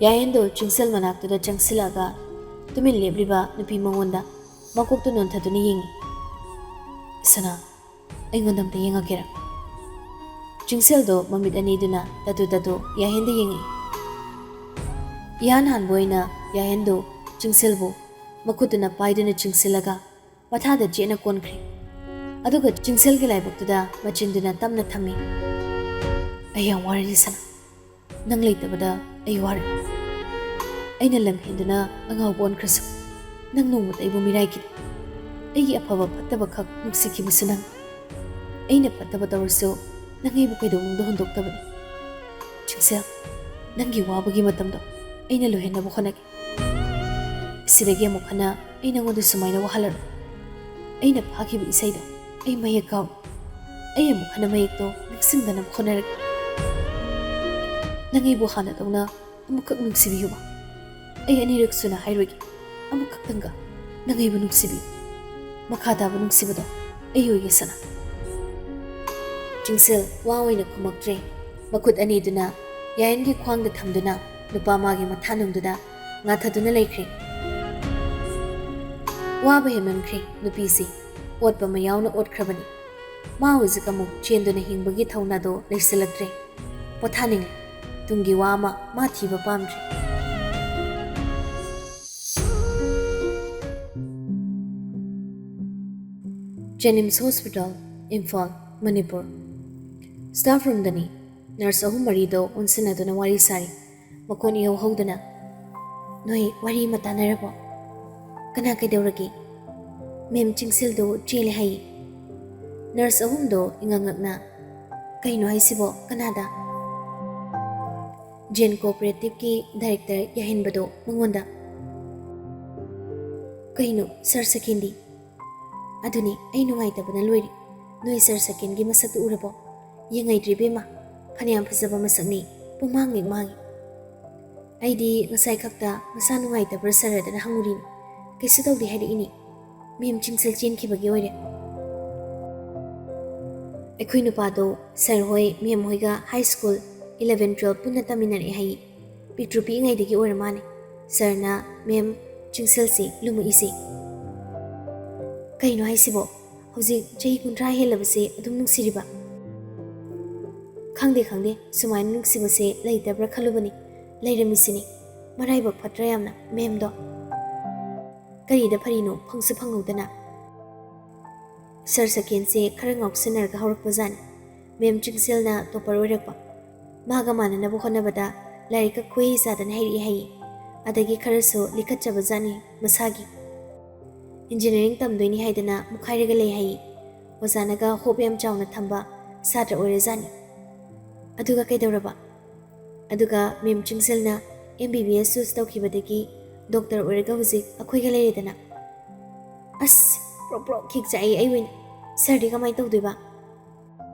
ꯌꯥꯌꯦꯟꯗꯣ ꯆꯤꯡꯁꯤꯜ ꯃꯅꯥꯛꯇꯨꯗ ꯆꯪꯁꯤꯜꯂꯛꯑꯒ ꯇꯨꯃꯤꯟ ꯂꯦꯞꯂꯤꯕ ꯅꯨꯄꯤ ꯃꯉꯣꯟꯗ ꯃꯀꯣꯛꯇꯨ ꯅꯣꯟꯊꯗꯨꯅ ꯌꯦꯡꯉꯤ꯫ "ꯁꯅꯥ, ꯑꯩꯉꯣꯟꯗ ꯑꯝꯇ ꯌꯦꯡꯉꯛꯀꯦꯔꯥ?" ꯆꯤꯡꯁꯤꯜꯗꯣ ꯃꯃꯤꯠ ꯑꯅꯤꯗꯨꯅ ꯇꯥꯇꯨ ꯇꯥꯇꯨ ꯌꯥꯍꯦꯟꯗ ꯌꯦꯡꯉꯛꯏ꯫ ꯏꯍꯥꯟ ꯍꯥꯟꯕ ꯑꯣꯏꯅ ꯌꯥꯍꯦꯟꯗꯨ ꯆꯤꯡꯁꯤꯜꯕꯨ ꯃꯈꯨꯠꯇꯨꯅ ꯄꯥꯏꯗꯨꯅ ꯆꯤꯡꯁꯤꯜꯂꯒ ꯃꯊꯥꯗ ꯆꯦꯠꯅ ꯀꯣꯟꯈ꯭ꯔꯦ꯫ ꯑꯗꯨꯒ ꯆꯤꯡꯁꯤꯜꯒꯤ ꯂꯥꯏꯕꯛꯇꯨꯗ ꯃꯆꯤꯟꯗꯨꯅ ꯇꯞꯅ ꯊꯝꯃꯤ꯫ "ꯑꯩ ꯌꯥꯝ ꯋꯥꯔꯦ ꯁꯅꯥ꯫ ꯅꯪ ꯂꯩꯇꯕꯗ ꯑꯩ ꯋꯥꯔꯦ꯫ ꯑꯩꯅ ꯂꯝ ꯍꯦꯟꯗꯨꯅ ꯑꯉꯥꯎꯕ ꯑꯣꯟꯈ꯭ꯔꯁꯨ, ꯅꯪ ꯅꯣꯡꯃꯇ ꯑꯩꯕꯨ ꯃꯤꯔꯥꯏꯈꯤꯗꯦ꯫ ꯑꯩꯒꯤ ꯑꯐꯕ ꯐꯠꯇꯕ ꯈꯛ ꯅꯨꯡꯁꯤꯈꯤꯕꯁꯨ ꯅꯪ꯫ ꯑꯩꯅ ꯐꯠꯇꯕ ꯇꯧꯔꯁꯨ, ꯅꯪ ꯑꯩꯕꯨ ꯀꯩꯗꯧꯅꯨꯡꯗ ꯍꯨꯟꯗꯣꯛꯇꯕꯅꯤ꯫ ꯆꯤꯡꯁꯤꯜ, ꯅꯪꯒꯤ ꯋꯥꯕꯒꯤ ꯃꯇꯝꯗꯣ ꯑꯩꯅ ꯂꯣꯏꯍꯟꯅꯕ ꯍꯣꯠꯅꯒꯦ꯫ ꯁꯤꯗꯒꯤ ꯑꯃꯨꯛ ꯍꯟꯅ ꯑꯩ ꯅꯪꯉꯣꯟꯗ ꯁꯨꯃꯥꯏꯅ ꯋꯥꯍꯜꯂꯔꯣꯏ꯫ ꯑꯩꯅ ꯐꯥꯈꯤꯕ ꯏꯁꯩꯗꯣ ꯑꯩ ꯃꯌꯦꯛ ꯀꯥꯎꯏ꯫ ꯑꯩ ꯑꯃꯨꯛ ꯍꯟꯅ ꯃꯌꯦꯛꯇꯣ ꯅꯤꯡꯁꯤꯡꯗꯅꯕ ꯍꯣꯠꯅꯔꯒꯦ꯫ ꯅꯪ ꯑꯩꯕꯨ ꯍꯥꯟꯅꯗꯧꯅ ꯑꯃꯨꯛꯈꯛ ꯅꯨꯡꯁꯤꯕꯤꯌꯨꯕ꯫ ꯑꯩ ꯑꯅꯤꯔꯛ ꯁꯨꯅ ꯍꯥꯏꯔꯣꯏꯒꯦ꯫ ꯑꯃꯨꯛꯈꯛꯇꯪꯒ ꯅꯪ ꯑꯩꯕꯨ ꯅꯨꯡꯁꯤꯕꯤꯌꯨ꯫ ꯃꯈꯥ ꯇꯥꯕ ꯅꯨꯡꯁꯤꯕꯗꯣ ꯑꯩ ꯑꯣꯏꯒꯦ ꯁꯅꯥ꯫" ꯆꯤꯡꯁꯤꯜ ꯋꯥ ꯑꯣꯏꯅ ꯈꯨꯝꯃꯛꯇ꯭ꯔꯦ꯫ ꯃꯈꯨꯠ ꯑꯅꯤꯗꯨꯅ ꯌꯥꯌꯟꯒꯤ ꯈ꯭ꯋꯥꯡꯗ ꯊꯝꯗꯨꯅ ꯅꯨꯄꯥ ꯃꯥꯒꯤ ꯃꯊꯥꯅꯨꯡꯗꯨꯗ ꯉꯥꯊꯗꯨꯅ ꯂꯩꯈ꯭ꯔꯦ꯫ ꯋꯥꯕ ꯍꯦꯟꯃꯟꯈ꯭ꯔꯦ ꯅꯨꯄꯤꯁꯤ꯫ ꯑꯣꯠꯄ ꯑꯃ ꯌꯥꯎꯅ ꯑꯣꯠꯈ꯭ꯔꯕꯅꯤ꯫ ꯃꯥ ꯍꯧꯖꯤꯛ ꯑꯃꯨꯛ ꯆꯦꯟꯗꯨꯅ ꯍꯤꯡꯕꯒꯤ ꯊꯧꯅꯥꯗꯣ ꯂꯩꯁꯤꯜꯂꯛꯇ꯭ꯔꯦ꯫ ꯄꯣꯊꯥꯅꯤꯡꯂꯦ꯫ ꯇꯨꯡꯒꯤ ꯋꯥ ꯑꯃ ꯃꯥ ꯊꯤꯕ ꯄꯥꯝꯗ꯭ꯔꯦ꯫ JNIMS Hospital, Imphal, Manipur. Staff roomꯗꯅꯤ꯫ Nurse ꯑꯍꯨꯝ ꯃꯔꯤꯗꯣ ꯑꯣꯟꯁꯤꯟꯅꯗꯨꯅ ꯋꯥꯔꯤ ꯁꯥꯔꯤ꯫ ꯃꯈꯣꯟ ꯏꯍꯧ ꯍꯧꯗꯅ, "ꯅꯣꯏ ꯋꯥꯔꯤ ꯑꯃ ꯇꯥꯟꯅꯔꯕꯣ? ꯀꯅꯥ ꯀꯩꯗꯧꯔꯒꯦ?" "ꯃꯦꯝ ꯆꯤꯡꯁꯤꯜꯗꯣ ꯆꯦꯜꯂꯦ ꯍꯥꯏꯌꯦ꯫" Nurse ꯑꯍꯨꯝꯗꯣ ꯏꯉꯛꯉꯛꯅ, "ꯀꯩꯅꯣ ꯍꯥꯏꯁꯤꯕꯣ? ꯀꯅꯥꯗ?" "ꯖꯦꯟ ꯀꯣꯑꯣꯄꯔꯦꯇꯤꯚꯀꯤ ꯗꯥꯏꯔꯦꯛꯇꯔ ꯌꯥꯍꯦꯟꯕꯗꯣ, ꯃꯉꯣꯟꯗ꯫" "ꯀꯩꯅꯣ, ꯁꯥꯔ ꯁꯀꯦꯟꯗꯤ?" "ꯑꯗꯨꯅꯤ, ꯑꯩ ꯅꯨꯡꯉꯥꯏꯇꯕꯅ ꯂꯣꯏꯔꯦ꯫ ꯅꯣꯏ ꯁꯥꯔ ꯁꯀꯦꯟꯒꯤ ꯃꯁꯛꯇꯨ ꯎꯔꯕꯣ?" "ꯌꯦꯡꯉꯩꯗ꯭ꯔꯦ ꯏꯕꯦꯝꯃ, ꯐꯅꯌꯥꯝ ꯐꯖꯕ ꯃꯁꯛꯅꯤ, ꯄꯨꯡꯃꯥꯡ ꯍꯦꯛ ꯃꯥꯡꯉꯤ꯫ ꯑꯩꯗꯤ ꯉꯁꯥꯏ ꯈꯛꯇ ꯃꯁꯥ ꯅꯨꯡꯉꯥꯏꯇꯕ꯭ꯔꯥ ꯁꯥꯔꯗꯅ ꯍꯪꯉꯨꯔꯤꯅꯤ, ꯀꯩꯁꯨ ꯇꯧꯗꯦ ꯍꯥꯏꯔꯛꯏꯅꯦ꯫ ꯃꯦꯝ ꯆꯤꯡꯁꯤꯜ ꯆꯦꯟꯈꯤꯕꯒꯤ ꯑꯣꯏꯔꯦ꯫" "ꯑꯩꯈꯣꯏ ꯅꯨꯄꯥꯗꯣ ꯁꯥꯔ ꯍꯣꯏ, ꯃꯦꯝ ꯍꯣꯏꯒ ꯍꯥꯏ ꯁ꯭ꯀꯨꯜ eleven twelve ꯄꯨꯟꯅ ꯇꯝꯃꯤꯟꯅꯔꯛꯑꯦ ꯍꯥꯏꯌꯦ꯫ ꯄꯤꯛꯇ꯭ꯔꯨ ꯄꯤꯛꯏꯉꯩꯗꯒꯤ ꯑꯣꯏꯔ ꯃꯥꯅꯦ ꯁꯥꯔꯅ ꯃꯦꯝ ꯆꯤꯡꯁꯤꯜꯁꯦ ꯂꯨꯝꯃꯛꯏꯁꯦ꯫" "ꯀꯩꯅꯣ ꯍꯥꯏꯁꯤꯕꯣ? ꯍꯧꯖꯤꯛ ꯆꯍꯤ ꯀꯨꯟꯊ꯭ꯔꯥ ꯍꯦꯜꯂꯕꯁꯦ ꯑꯗꯨꯝ ꯅꯨꯡꯁꯤꯔꯤꯕ?" "ꯈꯪꯗꯦ, ꯈꯪꯗꯦ, ꯁꯨꯃꯥꯏꯅ ꯅꯨꯡꯁꯤꯕꯁꯦ ꯂꯩꯇꯕ꯭ꯔꯥ ꯈꯜꯂꯨꯕꯅꯤ, ꯂꯩꯔꯝꯃꯤꯁꯤꯅꯤ꯫ ꯃꯔꯥꯏꯕꯛ ꯐꯠꯇ꯭ꯔꯥ ꯌꯥꯝꯅ, ꯃꯦꯝꯗꯣ꯫ ꯀꯔꯤꯗ ꯐꯔꯤꯅꯣ, ꯐꯪꯁꯨ ꯐꯪꯍꯧꯗꯅ꯫" ꯁꯥꯔ ꯁꯀꯦꯟꯁꯦ ꯈꯔ ꯉꯥꯎꯁꯟꯅꯔꯒ ꯍꯧꯔꯛꯄꯖꯥꯠꯅꯤ꯫ ꯃꯦꯝ ꯆꯤꯡꯁꯤꯜꯅ ꯇꯣꯄꯔ ꯑꯣꯏꯔꯛꯄ꯫ ꯃꯥꯒ ꯃꯥꯟꯅꯅꯕ ꯍꯣꯠꯅꯕꯗ ꯂꯥꯏꯔꯤꯛꯀ ꯈꯨꯍꯩ ꯆꯥꯗꯅ ꯍꯩꯔꯛꯏ ꯍꯥꯏꯌꯦ꯫ ꯑꯗꯒꯤ ꯈꯔꯁꯨ ꯂꯤꯈꯠꯆꯕꯖꯥꯠꯅꯤ ꯃꯁꯥꯒꯤ꯫ ꯏꯟꯖꯤꯅꯤꯌꯥꯔꯤꯡ ꯇꯝꯗꯣꯏꯅꯤ ꯍꯥꯏꯗꯅ ꯃꯨꯛꯈꯥꯏꯔꯒ ꯂꯩ ꯍꯥꯏꯌꯦ꯫ ꯑꯣꯖꯥꯅꯒ ꯍꯣꯞ ꯌꯥꯝ ꯆꯥꯎꯅ ꯊꯝꯕ ꯁꯥꯇ꯭ꯔ ꯑꯣꯏꯔꯖꯥꯠꯅꯤ꯫ ꯑꯗꯨꯒ ꯀꯩꯗꯧꯔꯕ? ꯑꯗꯨꯒ ꯃꯦꯝ ꯆꯤꯡꯁꯤꯜꯅ ꯑꯦꯝ ꯕꯤ ꯕꯤ ꯑꯦꯁ ꯆꯨꯁ ꯇꯧꯈꯤꯕꯗꯒꯤ ꯗꯣꯛꯇꯔ ꯑꯣꯏꯔꯒ ꯍꯧꯖꯤꯛ ꯑꯩꯈꯣꯏꯒ ꯂꯩꯔꯦꯗꯅ꯫ ꯑꯁ, ꯄ꯭ꯔꯣꯛ ꯄ꯭ꯔꯣꯛ ꯈꯤꯛ ꯆꯥꯛꯏ ꯑꯩ ꯑꯣꯏꯅ꯫ ꯁꯥꯔꯗꯤ ꯀꯃꯥꯏꯅ ꯇꯧꯗꯣꯏꯕ?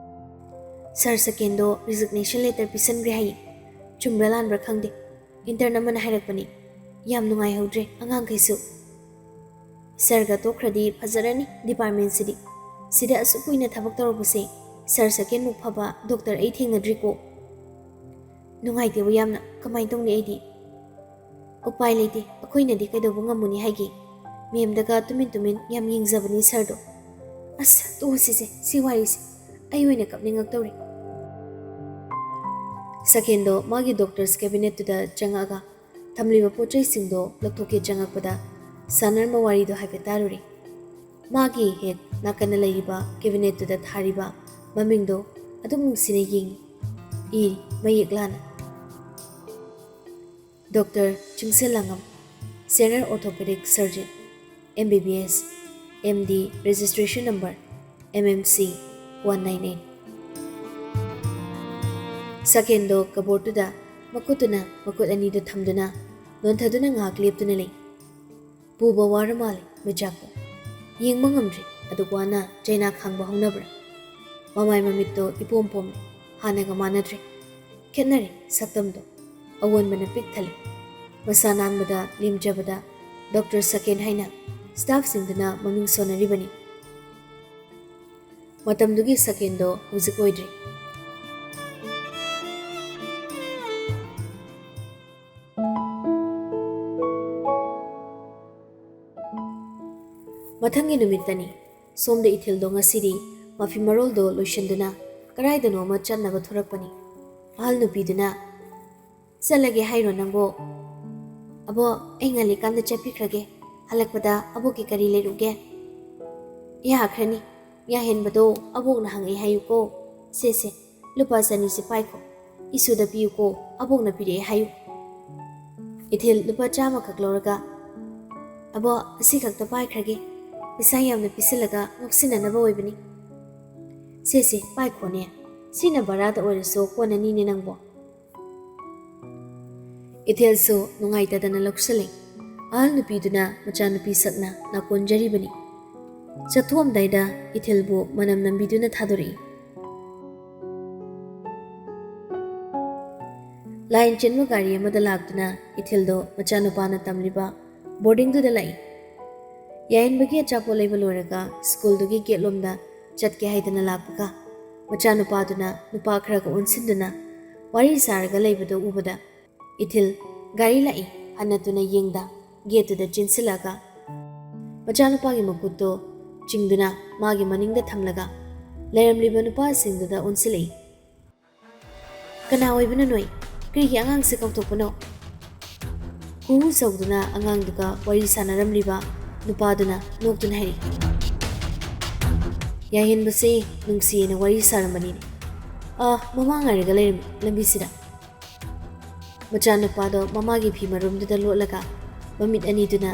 ꯁꯥꯔ ꯁꯀꯦꯟꯗꯣ ꯔꯤꯖꯤꯒꯅꯦꯁꯟ ꯂꯦꯇꯔ ꯄꯤꯁꯟꯈ꯭ꯔꯦ ꯍꯥꯏꯌꯦ꯫ ꯆꯨꯝꯕ꯭ꯔꯥ ꯂꯥꯟꯕ꯭ꯔꯥ ꯈꯪꯗꯦ꯫ ꯏꯟꯇꯔꯟ ꯑꯃꯅ ꯍꯥꯏꯔꯛꯄꯅꯤ꯫ ꯌꯥꯝ ꯅꯨꯡꯉꯥꯏꯍꯧꯗ꯭ꯔꯦ ꯑꯉꯥꯡꯈꯩꯁꯨ꯫ ꯁꯥꯔꯒ ꯇꯣꯛꯈ꯭ꯔꯗꯤ ꯐꯖꯔꯅꯤ ꯗꯤꯄꯥꯔꯠꯃꯦꯟꯁꯤꯗꯤ꯫ ꯁꯤꯗ ꯑꯁꯨꯛ ꯀꯨꯏꯅ ꯊꯕꯛ ꯇꯧꯔꯛꯄꯁꯦ ꯁꯥꯔ ꯁꯀꯦꯟꯃꯨꯛ ꯐꯕ ꯗꯣꯛꯇꯔ ꯑꯩ ꯊꯦꯡꯅꯗ꯭ꯔꯤꯀꯣ꯫ ꯅꯨꯡꯉꯥꯏꯇꯦꯕꯨ ꯌꯥꯝꯅ꯫ ꯀꯃꯥꯏꯅ ꯇꯧꯅꯤ ꯑꯩꯗꯤ? ꯎꯄꯥꯏ ꯂꯩꯇꯦ, ꯑꯩꯈꯣꯏꯅꯗꯤ ꯀꯩꯗꯧꯕ ꯉꯝꯃꯨꯅꯤ ꯍꯥꯏꯒꯦ? ꯃꯦꯝꯗꯒ ꯇꯨꯃꯤꯟ ꯇꯨꯃꯤꯟ ꯌꯥꯝ ꯌꯦꯡꯖꯕꯅꯤ ꯁꯥꯔꯗꯣ꯫ ꯑꯁ, ꯇꯣꯛꯑꯁꯤꯁꯦ, ꯁꯤ ꯋꯥꯔꯤꯁꯦ꯫ ꯑꯩ ꯑꯣꯏꯅ ꯀꯞꯅꯤꯡꯉꯛꯇꯧꯔꯦ꯫ ꯁꯀꯦꯟꯗꯣ ꯃꯥꯒꯤ ꯗꯣꯛꯇꯔꯁ ꯀꯦꯕꯤꯅꯦꯠꯇꯨꯗ ꯆꯪꯉꯛꯑꯒ ꯊꯝꯂꯤꯕ ꯄꯣꯠ ꯆꯩꯁꯤꯡꯗꯣ ꯂꯧꯊꯣꯛꯀꯦ ꯆꯪꯉꯛꯄꯗ ꯁꯥꯅꯔꯝꯕ ꯋꯥꯔꯤꯗꯣ ꯍꯥꯏꯐꯦꯠ ꯇꯥꯔꯨꯔꯦ꯫ ꯃꯥꯒꯤ ꯍꯦꯛ ꯅꯥꯀꯟꯗ ꯂꯩꯔꯤꯕ ꯀꯦꯕꯤꯅꯦꯠꯇꯨꯗ ꯊꯥꯔꯤꯕ ꯃꯃꯤꯡꯗꯣ ꯑꯗꯨꯝ ꯅꯨꯡꯁꯤꯅ ꯌꯦꯡꯉꯤ꯫ ꯏꯔꯤ ꯃꯌꯦꯛ ꯂꯥꯅ꯫ ꯗꯣꯛꯇꯔ ꯆꯤꯡꯁꯤꯜ ꯂꯥꯡꯉꯝ, Senior Orthopedic Surgeon, M B B S, M D, registration number M M C one nine eight꯫ ꯁꯀꯦꯟꯗꯣ ꯀꯕꯣꯔꯗꯇꯨꯗ ꯃꯈꯨꯠꯇꯨꯅ ꯃꯈꯨꯠ ꯑꯅꯤꯗꯨ ꯊꯝꯗꯨꯅ ꯅꯣꯟꯊꯗꯨꯅ ꯉꯥꯏꯍꯥꯛ ꯂꯦꯞꯇꯨꯅ ꯂꯩ꯫ ꯄꯨꯕ ꯋꯥꯔ ꯃꯥꯜꯂꯦ ꯃꯆꯥꯛꯇꯣ꯫ ꯌꯦꯡꯕ ꯉꯝꯗ꯭ꯔꯦ ꯑꯗꯨꯛ ꯋꯥꯅ ꯆꯩꯅꯥ ꯈꯥꯡꯕ ꯍꯧꯅꯕ꯭ꯔꯥ꯫ ꯃꯃꯥꯏ ꯃꯃꯤꯠꯇꯣ ꯏꯄꯣꯝ ꯄꯣꯝꯂꯦ, ꯍꯥꯟꯅꯒ ꯃꯥꯟꯅꯗ꯭ꯔꯦ꯫ ꯈꯦꯠꯅꯔꯦ ꯁꯛꯇꯝꯗꯣ꯫ ꯑꯑꯣꯟꯕꯅ ꯄꯤꯛ ꯊꯜꯂꯦ꯫ ꯃꯁꯥ ꯅꯥꯟꯕꯗ ꯂꯦꯝꯖꯕꯗ ꯗꯣꯛꯇꯔ ꯁꯀꯦꯟ ꯍꯥꯏꯅ ꯁ꯭ꯇꯥꯐꯁꯤꯡꯗꯨꯅ ꯃꯃꯤꯡ ꯁꯣꯟꯅꯔꯤꯕꯅꯤ꯫ ꯃꯇꯝꯗꯨꯒꯤ ꯁꯀꯦꯟꯗꯣ ꯍꯧꯖꯤꯛ ꯑꯣꯏꯗ꯭ꯔꯦ꯫ ꯃꯊꯪꯒꯤ ꯅꯨꯃꯤꯠꯇꯅꯤ꯫ ꯁꯣꯝꯗ ꯏꯊꯤꯜꯗꯣ ꯉꯁꯤꯗꯤ ꯃꯐꯤ ꯃꯔꯣꯜꯗꯣ ꯂꯣꯏꯁꯤꯟꯗꯨꯅ ꯀꯗꯥꯏꯗꯅꯣ ꯑꯃ ꯆꯠꯅꯕ ꯊꯣꯔꯛꯄꯅꯤ꯫ ꯑꯍꯜ ꯅꯨꯄꯤꯗꯨꯅ, "ꯆꯠꯂꯒꯦ ꯍꯥꯏꯔꯣ ꯅꯪꯕꯣ?" "ꯑꯕꯣ, ꯑꯩ ꯉꯜꯂꯤꯀꯥꯟꯗ ꯆꯠꯄꯤꯈ꯭ꯔꯒꯦ꯫ ꯍꯜꯂꯛꯄꯗ ꯑꯕꯣꯛꯀꯤ ꯀꯔꯤ ꯂꯩꯔꯨꯒꯦ?" "ꯌꯥꯈ꯭ꯔꯅꯤ꯫ ꯌꯥꯍꯦꯟꯕꯗꯣ ꯑꯕꯣꯛꯅ ꯍꯪꯉꯛꯑꯦ ꯍꯥꯏꯌꯨꯀꯣ꯫ ꯁꯦ, ꯁꯦ, ꯂꯨꯄꯥ ꯆꯅꯤꯁꯦ ꯄꯥꯏꯈꯣ꯫ ꯏꯁꯨꯗ ꯄꯤꯌꯨꯀꯣ, ꯑꯕꯣꯛꯅ ꯄꯤꯔꯛꯑꯦ ꯍꯥꯏꯌꯨ꯫" ꯏꯊꯤꯜ ꯂꯨꯄꯥ ꯆꯥꯝꯃꯈꯛ ꯂꯧꯔꯒ, "ꯑꯕꯣ, ꯑꯁꯤꯈꯛꯇ ꯄꯥꯏꯈ꯭ꯔꯒꯦ꯫ ꯄꯩꯁꯥ ꯌꯥꯝꯅ ꯄꯤꯁꯤꯜꯂꯒ ꯉꯥꯎꯁꯤꯟꯅꯅꯕ ꯑꯣꯏꯕꯅꯤ꯫ ꯁꯦ, ꯁꯦ, ꯄꯥꯏꯈꯣꯅꯦ꯫ ꯁꯤꯅ ꯚꯔꯥꯗ ꯑꯣꯏꯔꯁꯨ ꯀꯣꯟꯅꯅꯤꯅꯦ ꯅꯪꯕꯣ꯫" ꯏꯊꯤꯜꯁꯨ ꯅꯨꯡꯉꯥꯏꯇꯗꯅ ꯂꯧꯁꯤꯜꯂꯤ꯫ ꯑꯍꯜ ꯅꯨꯄꯤꯗꯨꯅ ꯃꯆꯥꯅꯨꯄꯤ ꯁꯛꯅ ꯅꯥꯀꯣꯟꯖꯔꯤꯕꯅꯤ꯫ ꯆꯠꯊꯣꯛꯑꯝꯗꯥꯏꯗ ꯏꯊꯤꯜꯕꯨ ꯃꯅꯝ ꯅꯝꯕꯤꯗꯨꯅ ꯊꯥꯗꯣꯔꯛꯏ꯫ ꯂꯥꯏꯟ ꯆꯦꯟꯕ ꯒꯥꯔꯤ ꯑꯃꯗ ꯂꯥꯛꯇꯨꯅ ꯏꯊꯤꯜꯗꯣ ꯃꯆꯥꯅꯨꯄꯥꯅ ꯇꯝꯂꯤꯕ ꯕꯣꯔꯗꯤꯡꯗꯨꯗ ꯂꯥꯛꯏ꯫ ꯌꯥꯏꯍꯟꯕꯒꯤ ꯑꯆꯥꯄꯣꯠ ꯂꯩꯕ ꯂꯣꯏꯔꯒ ꯁ꯭ꯀꯨꯜꯗꯨꯒꯤ ꯒꯦꯠꯂꯣꯝꯗ ꯆꯠꯀꯦ ꯍꯥꯏꯗꯅ ꯂꯥꯛꯄꯒ, ꯃꯆꯥꯅꯨꯄꯥꯗꯨꯅ ꯅꯨꯄꯥ ꯈꯔꯒ ꯑꯣꯟꯁꯤꯟꯗꯨꯅ ꯋꯥꯔꯤ ꯁꯥꯔꯒ ꯂꯩꯕꯗꯨ ꯎꯕꯗ, ꯏꯊꯤꯜ ꯒꯥꯔꯤ ꯂꯥꯛꯏ ꯍꯟꯅ ꯇꯨꯅ ꯌꯦꯡꯗ ꯒꯦꯠꯇꯨꯗ ꯆꯦꯟꯁꯤꯜꯂꯛꯑꯒ ꯃꯆꯥꯅꯨꯄꯥꯒꯤ ꯃꯈꯨꯠꯇꯣ ꯆꯤꯡꯗꯨꯅ ꯃꯥꯒꯤ ꯃꯅꯤꯡꯗ ꯊꯝꯂꯒ ꯂꯩꯔꯝꯂꯤꯕ ꯅꯨꯄꯥꯁꯤꯡꯗꯨꯗ ꯑꯣꯟꯁꯤꯜꯂꯛꯏ꯫ "ꯀꯅꯥ ꯑꯣꯏꯕꯅꯣ ꯅꯣꯏ? ꯀꯔꯤꯒꯤ ꯑꯉꯥꯡꯁꯦ ꯀꯧꯊꯣꯛꯄꯅꯣ?" ꯍꯨ ꯍꯨ ꯁꯧꯗꯨꯅ ꯑꯉꯥꯡꯗꯨꯒ ꯋꯥꯔꯤ ꯁꯥꯟꯅꯔꯝꯂꯤꯕ ꯅꯨꯄꯥꯗꯨꯅ ꯅꯣꯛꯇꯨꯅ ꯍꯥꯏꯔꯛꯏ꯫ "ꯌꯥꯍꯦꯟꯕꯁꯦ ꯅꯨꯡꯁꯤꯌꯦꯅ ꯋꯥꯔꯤ ꯁꯥꯔꯝꯕꯅꯤꯅꯦ꯫ ꯑꯥ, ꯃꯃꯥ ꯉꯥꯏꯔꯒ ꯂꯩꯔꯝꯃꯤ ꯂꯝꯕꯤꯁꯤꯗ꯫" ꯃꯆꯥꯅꯨꯄꯥꯗꯣ ꯃꯃꯥꯒꯤ ꯐꯤ ꯃꯔꯨꯝꯗꯨꯗ ꯂꯣꯠꯂꯒ ꯃꯃꯤꯠ ꯑꯅꯤꯗꯨꯅ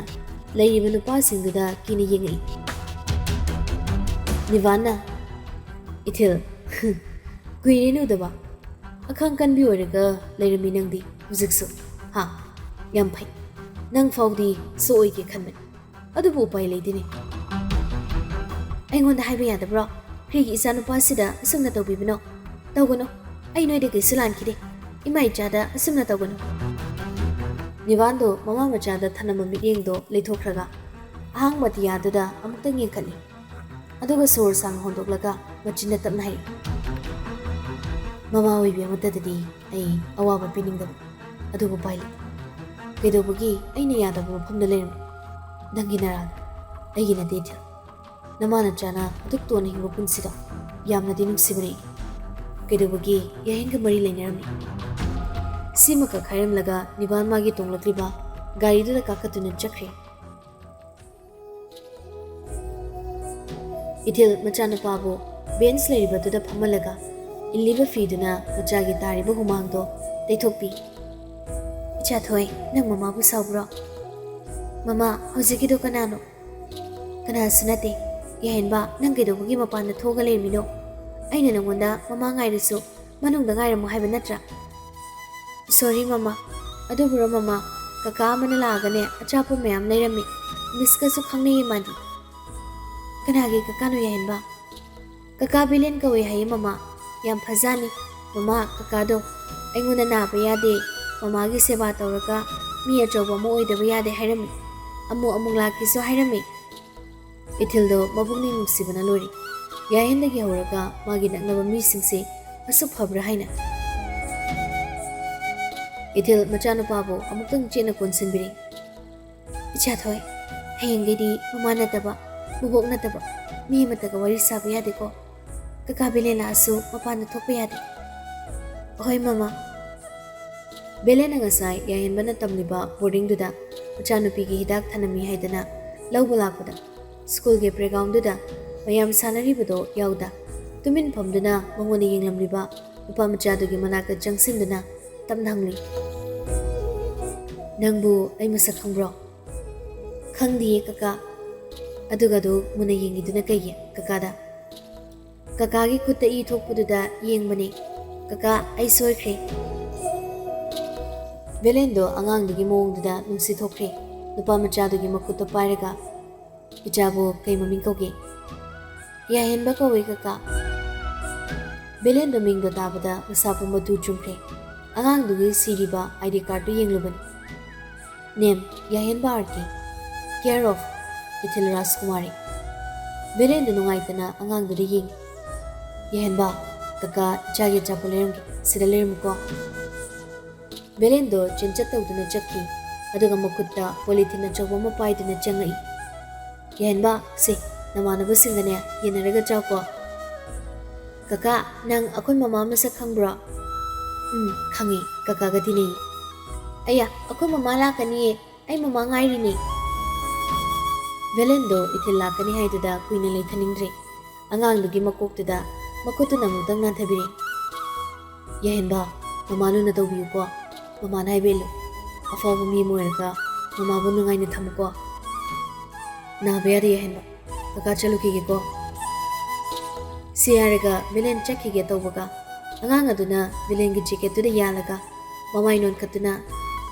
ꯂꯩꯔꯤꯕ ꯅꯨꯄꯥꯁꯤꯡꯗꯨꯗ ꯀꯤꯅ ꯌꯦꯡꯉꯛꯏ꯫ ꯅꯤꯕꯥꯟꯅ, "ꯏꯊꯤꯜ, ꯀꯨꯏꯔꯦꯅꯦ ꯎꯗꯕ꯫ ꯑꯈꯥꯡ ꯀꯟꯕꯤ ꯑꯣꯏꯔꯒ ꯂꯩꯔꯝꯃꯤ ꯅꯪꯗꯤ ꯍꯧꯖꯤꯛꯁꯨ꯫ ꯍꯥ? ꯌꯥꯝ ꯐꯩ꯫ ꯅꯪ ꯐꯥꯎꯗꯤ ꯁꯣꯛꯑꯣꯏꯒꯦ ꯈꯟꯕꯅꯤ꯫ ꯑꯗꯨꯕꯨ ꯎꯄꯥꯏ ꯂꯩꯇꯦꯅꯦ꯫" "ꯑꯩꯉꯣꯟꯗ ꯍꯥꯏꯕ ꯌꯥꯗꯕ꯭ꯔꯣ? ꯀꯔꯤꯒꯤ ꯏꯆꯥꯅꯨꯄꯥꯁꯤꯗ ꯑꯁꯨꯝꯅ ꯇꯧꯕꯤꯕꯅꯣ? ꯇꯧꯒꯅꯨ꯫ ꯑꯩ ꯅꯣꯏꯗ ꯀꯩꯁꯨ ꯂꯥꯟꯈꯤꯗꯦ꯫ ꯏꯃꯥ ꯏꯆꯥꯗ ꯑꯁꯨꯝꯅ ꯇꯧꯒꯅꯨ꯫" ꯅꯤꯕꯥꯟꯗꯣ ꯃꯃꯥ ꯃꯆꯥꯗ ꯊꯅꯝꯕ ꯃꯤꯠꯌꯦꯡꯗꯣ ꯂꯩꯊꯣꯛꯈ꯭ꯔꯒ ꯑꯍꯥꯡꯕ ꯑꯇꯤꯌꯥꯗꯨꯗ ꯑꯃꯨꯛꯇꯪ ꯌꯦꯡꯈꯠꯂꯤ꯫ ꯑꯗꯨꯒ ꯁꯣꯔ ꯁꯥꯡꯅ ꯍꯣꯟꯗꯣꯛꯂꯒ ꯃꯆꯤꯟꯗ ꯇꯞꯅ ꯍꯥꯏꯔꯛꯏ, "ꯃꯃꯥ ꯑꯣꯏꯕꯤ ꯑꯃꯠꯇꯗꯗꯤ ꯑꯩ ꯑꯋꯥꯕ ꯄꯤꯅꯤꯡꯗꯕ꯫ ꯑꯗꯨꯕꯨ ꯎꯄꯥꯏ ꯂꯩꯇꯦ꯫ ꯀꯩꯗꯧꯕꯒꯤ ꯑꯩꯅ ꯌꯥꯗꯕ ꯃꯐꯝꯗ ꯂꯩꯔꯝꯃꯤ? ꯅꯪꯒꯤ ꯅꯔꯥꯗ, ꯑꯩꯒꯤ ꯅꯠꯇꯦ ꯏꯊꯤꯜ꯫ ꯅꯃꯥ ꯅꯆꯥꯅ ꯑꯗꯨꯛ ꯇꯣꯟꯅ ꯍꯤꯡꯕ ꯄꯨꯟꯁꯤꯗ ꯌꯥꯝꯅꯗꯤ ꯅꯨꯡꯁꯤꯕꯅꯦ ꯑꯩ꯫" ꯀꯩꯗꯧꯕꯒꯤ ꯌꯥꯍꯦꯟꯒ ꯃꯔꯤ ꯂꯩꯅꯔꯝꯃꯤ? ꯁꯤꯃꯈꯛ ꯍꯥꯏꯔꯝꯂꯒ ꯅꯤꯕꯥꯟ ꯃꯥꯒꯤ ꯇꯣꯡꯂꯛꯂꯤꯕ ꯒꯥꯔꯤꯗꯨꯗ ꯀꯥꯈꯠꯇꯨꯅ ꯆꯠꯈ꯭ꯔꯦ꯫ ꯏꯊꯤꯜ ꯃꯆꯥꯅꯨꯄꯥꯕꯨ ꯕꯦꯟꯁ ꯂꯩꯔꯤꯕꯗꯨꯗ ꯐꯝꯍꯜꯂꯒ ꯏꯜꯂꯤꯕ ꯐꯤꯗꯨꯅ ꯃꯆꯥꯒꯤ ꯇꯥꯔꯤꯕ ꯍꯨꯃꯥꯡꯗꯣ ꯇꯩꯊꯣꯛꯄꯤ꯫ "ꯏꯆꯥꯊꯣꯏ, ꯅꯪ ꯃꯃꯥꯕꯨ ꯁꯥꯎꯕ꯭ꯔꯣ?" "ꯃꯃꯥ, ꯍꯧꯖꯤꯛꯀꯤꯗꯣ ꯀꯅꯥꯅꯣ?" "ꯀꯅꯥꯁꯨ ꯅꯠꯇꯦ꯫ ꯌꯥꯍꯦꯟꯕ, ꯅꯪ ꯀꯩꯗꯧꯕꯒꯤ ꯃꯄꯥꯟꯗ ꯊꯣꯛꯑꯒ ꯂꯩꯔꯝꯃꯤꯅꯣ? ꯑꯩꯅ ꯅꯪꯉꯣꯟꯗ ꯃꯃꯥ ꯉꯥꯏꯔꯁꯨ ꯃꯅꯨꯡꯗ ꯉꯥꯏꯔꯝꯃꯣ ꯍꯥꯏꯕ ꯅꯠꯇ꯭ꯔꯥ?" "ꯁꯣꯔꯤ ꯃꯃꯥ꯫ ꯑꯗꯨꯕꯨꯔꯣ ꯃꯃꯥ, ꯀꯀꯥ ꯑꯃꯅ ꯂꯥꯛꯑꯒꯅꯦ ꯑꯆꯥꯄꯣꯠ ꯃꯌꯥꯝ ꯂꯩꯔꯝꯃꯤ꯫ ꯃꯤꯁꯀꯁꯨ ꯈꯪꯅꯩꯌꯦ ꯃꯥꯗꯤ꯫" "ꯀꯅꯥꯒꯤ ꯀꯀꯥꯅꯣ ꯌꯥꯍꯦꯟꯕ?" "ꯀꯀꯥ ꯕꯤꯂꯦꯟ ꯀꯧꯋꯦ ꯍꯥꯏꯌꯦ ꯃꯃꯥ꯫ ꯌꯥꯝ ꯐꯖꯥꯅꯤ꯫ ꯃꯃꯥ, ꯀꯀꯥꯗꯣ ꯑꯩꯉꯣꯟꯗ ꯅꯥꯕ ꯌꯥꯗꯦ, ꯃꯃꯥꯒꯤ ꯁꯦꯕꯥ ꯇꯧꯔꯒ ꯃꯤ ꯑꯆꯧꯕ ꯑꯃ ꯑꯣꯏꯗꯕ ꯌꯥꯗꯦ ꯍꯥꯏꯔꯝꯃꯤ꯫ ꯑꯃꯨꯛ ꯑꯃꯨꯛ ꯂꯥꯛꯀꯦꯁꯨ ꯍꯥꯏꯔꯝꯃꯤ꯫" ꯏꯊꯤꯜꯗꯣ ꯃꯕꯨꯛꯅꯤꯡ ꯅꯨꯡꯁꯤꯕꯅ ꯂꯣꯏꯔꯤ꯫ ꯌꯥꯍꯦꯟꯗꯒꯤ ꯍꯧꯔꯒ ꯃꯥꯒꯤ ꯅꯛꯅꯕ ꯃꯤꯁꯤꯡꯁꯦ ꯑꯁꯨꯛ ꯐꯕ꯭ꯔꯥ ꯍꯥꯏꯅ꯫ ꯏꯊꯤꯜ ꯃꯆꯥꯅꯨꯄꯥꯕꯨ ꯑꯃꯨꯛꯇꯪ ꯆꯦꯠꯅ ꯀꯣꯟꯁꯤꯟꯕꯤꯔꯤ꯫ "ꯏꯆꯥꯊꯣꯏ, ꯍꯌꯦꯡꯗꯩꯗꯤ ꯃꯃꯥ ꯅꯠꯇꯕ, ꯕꯨꯕꯣꯛ ꯅꯠꯇꯕ ꯃꯤ ꯑꯃꯠꯇꯒ ꯋꯥꯔꯤ ꯁꯥꯕ ꯌꯥꯗꯦꯀꯣ꯫ ꯀꯀꯥ ꯕꯤꯂꯦꯟ ꯂꯥꯛꯑꯁꯨ ꯃꯄꯥꯟꯗ ꯊꯣꯛꯄ ꯌꯥꯗꯦ꯫" "ꯍꯣꯏ ꯃꯃꯥ꯫" ꯕꯦꯂꯦꯟꯅ ꯉꯁꯥꯏ ꯌꯥꯍꯦꯟꯕꯅ ꯇꯝꯂꯤꯕ ꯕꯣꯔꯗꯤꯡꯗꯨꯗ ꯃꯆꯥꯅꯨꯄꯤꯒꯤ ꯍꯤꯗꯥꯛ ꯊꯅꯝꯃꯤ ꯍꯥꯏꯗꯅ ꯂꯧꯕ ꯂꯥꯛꯄꯗ, ꯁ꯭ꯀꯨꯜꯒꯤ ꯄ꯭ꯂꯦꯒ꯭ꯔꯥꯎꯟꯗꯨꯗ ꯃꯌꯥꯝ ꯁꯥꯟꯅꯔꯤꯕꯗꯣ ꯌꯥꯎꯗ ꯇꯨꯃꯤꯟ ꯐꯝꯗꯨꯅ ꯃꯉꯣꯟꯗ ꯌꯦꯡꯂꯝꯂꯤꯕ ꯅꯨꯄꯥ ꯃꯆꯥꯗꯨꯒꯤ ꯃꯅꯥꯛꯇ ꯆꯪꯁꯤꯟꯗꯨꯅ ꯇꯞꯅ ꯍꯪꯂꯤ꯫ "ꯅꯪꯕꯨ ꯑꯩ ꯃꯁꯛ ꯈꯪꯕ꯭ꯔꯣ?" "ꯈꯪꯗꯤꯌꯦ ꯀꯀꯥ꯫" "ꯑꯗꯨꯒ ꯑꯗꯨ ꯃꯨꯟꯅ ꯌꯦꯡꯉꯤꯗꯨꯅ ꯀꯩꯒꯤ ꯀꯀꯥꯗ?" "ꯀꯀꯥꯒꯤ ꯈꯨꯠꯇ ꯏ ꯊꯣꯛꯄꯗꯨꯗ ꯌꯦꯡꯕꯅꯦ꯫ ꯀꯀꯥ, ꯑꯩ ꯁꯣꯏꯈ꯭ꯔꯦ꯫" ꯕꯦꯂꯦꯟꯗꯣ ꯑꯉꯥꯡꯗꯨꯒꯤ ꯃꯑꯣꯡꯗꯨꯗ ꯅꯨꯡꯁꯤ ꯊꯣꯛꯈ꯭ꯔꯦ꯫ ꯅꯨꯄꯥ ꯃꯆꯥꯗꯨꯒꯤ ꯃꯈꯨꯠꯇ ꯄꯥꯏꯔꯒ, "ꯏꯆꯥꯕꯨ ꯀꯩ ꯃꯃꯤꯡ ꯀꯧꯒꯦ?" "ꯌꯥꯍꯦꯟꯕ ꯀꯧꯋꯦ ꯀꯀꯥ꯫" ꯕꯦꯂꯦꯟꯗꯣ ꯃꯤꯡꯗꯣ ꯇꯥꯕꯗ ꯃꯁꯥ ꯄꯨꯝꯕ ꯇꯨ ꯆꯨꯝꯈ꯭ꯔꯦ꯫ ꯑꯉꯥꯡꯗꯨꯒꯤ ꯁꯤꯔꯤꯕ ꯑꯥꯏ ꯗꯤ ꯀꯥꯔꯗꯇꯨ ꯌꯦꯡꯂꯨꯕꯅꯤ꯫ "Name, ꯌꯥꯍꯦꯟꯕ ꯑꯥꯔ ꯀꯦ꯫ Care of, ꯏꯊꯤꯜ ꯔꯥꯖꯀꯨꯃꯥꯔꯤ꯫" ꯕꯦꯂꯦꯟꯗꯣ ꯅꯨꯡꯉꯥꯏꯇꯅ ꯑꯉꯥꯡꯗꯨꯗ ꯌꯦꯡꯉꯤ꯫ "ꯌꯥꯍꯦꯟꯕ, ꯀꯀꯥ ꯏꯆꯥꯒꯤ ꯑꯆꯥꯄꯣꯠ ꯂꯩꯔꯝꯒꯦ, ꯁꯤꯗ ꯂꯩꯔꯝꯃꯨꯀꯣ꯫" ꯕꯦꯂꯦꯟꯗꯣ ꯆꯦꯟꯆꯠ ꯇꯧꯗꯨꯅ ꯆꯠꯈꯤ, ꯑꯗꯨꯒ ꯃꯈꯨꯠꯇ ꯄꯣꯂꯤꯊꯤꯟ ꯑꯆꯧꯕ ꯑꯃ ꯄꯥꯏꯗꯨꯅ ꯆꯪꯂꯛꯏ꯫ "ꯌꯥꯍꯦꯟꯕ, ꯁꯦ, ꯅꯃꯥꯟꯅꯕꯁꯤꯡꯒꯅꯦ ꯌꯦꯟꯅꯔꯒ ꯆꯥꯎꯀꯣ꯫" "ꯀꯀꯥ, ꯅꯪ ꯑꯩꯈꯣꯏ ꯃꯃꯥ ꯃꯁꯛ ꯈꯪꯕ꯭ꯔꯣ?" "ꯎꯝ, ꯈꯪꯉꯤ, ꯀꯀꯥꯒ ꯇꯤꯟꯅꯩ꯫" "ꯑꯌꯥ, ꯑꯩꯈꯣꯏ ꯃꯃꯥ ꯂꯥꯛꯀꯅꯤꯌꯦ, ꯑꯩ ꯃꯃꯥ ꯉꯥꯏꯔꯤꯅꯦ꯫" ꯚꯦꯂꯦꯟꯗꯣ ꯏꯊꯤꯜ ꯂꯥꯛꯀꯅꯤ ꯍꯥꯏꯗꯨꯗ ꯀꯨꯏꯅ ꯂꯩꯊꯅꯤꯡꯗ꯭ꯔꯦ꯫ ꯑꯉꯥꯡꯗꯨꯒꯤ ꯃꯀꯣꯛꯇꯨꯗ ꯃꯈꯨꯠꯇꯨꯅ ꯑꯃꯨꯛꯇꯪ ꯅꯥꯟꯊꯕꯤꯔꯦ꯫ "ꯌꯥꯍꯦꯟꯕ, ꯃꯃꯥ ꯂꯨꯅ ꯇꯧꯕꯤꯌꯨꯀꯣ꯫ ꯃꯃꯥꯅ ꯍꯥꯏꯕ ꯏꯜꯂꯨ꯫ ꯑꯐꯥꯎꯕ ꯃꯤ ꯑꯃ ꯑꯣꯏꯔꯒ ꯃꯃꯥꯕꯨ ꯅꯨꯡꯉꯥꯏꯅ ꯊꯝꯃꯨꯀꯣ꯫" "ꯅꯥꯕ ꯌꯥꯗꯦ ꯌꯥꯍꯦꯟꯕ꯫ ꯀꯀꯥ ꯆꯠꯂꯨꯈꯤꯒꯦꯀꯣ꯫" ꯁꯤ ꯍꯥꯏꯔꯒ ꯚꯦꯂꯦꯟ ꯆꯠꯈꯤꯒꯦ ꯇꯧꯕꯒ, ꯑꯉꯥꯡ ꯑꯗꯨꯅ ꯚꯦꯂꯦꯟꯒꯤ ꯖꯦꯀꯦꯠꯇꯨꯗ ꯌꯥꯜꯂꯒ ꯃꯃꯥꯏ ꯅꯣꯟꯈꯠꯇꯨꯅ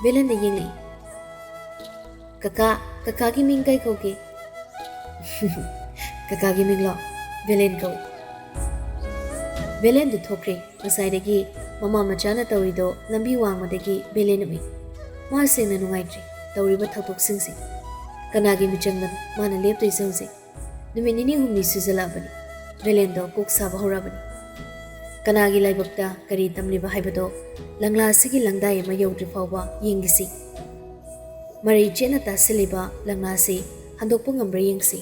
ꯚꯦꯂꯦꯟꯗ ꯌꯦꯡꯂꯛꯏ꯫ "ꯀꯀꯥ, ꯀꯀꯥꯒꯤ ꯃꯤꯡ ꯀꯩ ꯀꯧꯒꯦ?" "ꯀꯀꯥꯒꯤ ꯃꯤꯡꯂꯣ? ꯚꯦꯂꯦꯟ ꯀꯧꯏ꯫" ꯚꯦꯂꯦꯟꯗꯨ ꯊꯣꯛꯈ꯭ꯔꯦ꯫ ꯉꯁꯥꯏꯗꯒꯤ ꯃꯃꯥ ꯃꯆꯥꯅ ꯇꯧꯔꯤꯗꯣ ꯂꯝꯕꯤ ꯋꯥꯡꯃꯗꯒꯤ ꯚꯦꯂꯦꯟ ꯎꯏ꯫ ꯃꯥ ꯁꯦꯡꯅ ꯅꯨꯡꯉꯥꯏꯇ꯭ꯔꯦ ꯇꯧꯔꯤꯕ ꯊꯧꯗꯣꯛꯁꯤꯡꯁꯦ꯫ ꯀꯅꯥꯒꯤ ꯃꯤꯆꯪꯗꯅꯣ ꯃꯥꯅ ꯂꯦꯞꯇꯣꯏꯁꯦ ꯍꯧꯖꯤꯛ? ꯅꯨꯃꯤꯠ ꯅꯤꯅꯤ ꯍꯨꯝꯅꯤ ꯁꯨꯖꯜꯂꯛꯑꯕꯅꯤ꯫ ꯚꯦꯂꯦꯟꯗꯣ ꯀꯣꯛ ꯁꯥꯕ ꯍꯧꯔꯛꯑꯕꯅꯤ꯫ ꯀꯅꯥꯒꯤ ꯂꯥꯏꯕꯛꯇ ꯀꯔꯤ ꯇꯝꯂꯤꯕ ꯍꯥꯏꯕꯗꯣ ꯂꯪꯂꯥ ꯑꯁꯤꯒꯤ ꯂꯪꯗꯥꯏ ꯑꯃ ꯌꯧꯗ꯭ꯔꯤ ꯐꯥꯎꯕ ꯌꯦꯡꯈꯤꯁꯤ꯫ ꯃꯔꯩ ꯆꯦꯠꯅ ꯇꯥꯁꯤꯜꯂꯤꯕ ꯂꯪꯂꯥꯁꯤ ꯍꯟꯗꯣꯛꯄ ꯉꯝꯕ꯭ꯔꯥ ꯌꯦꯡꯁꯤ꯫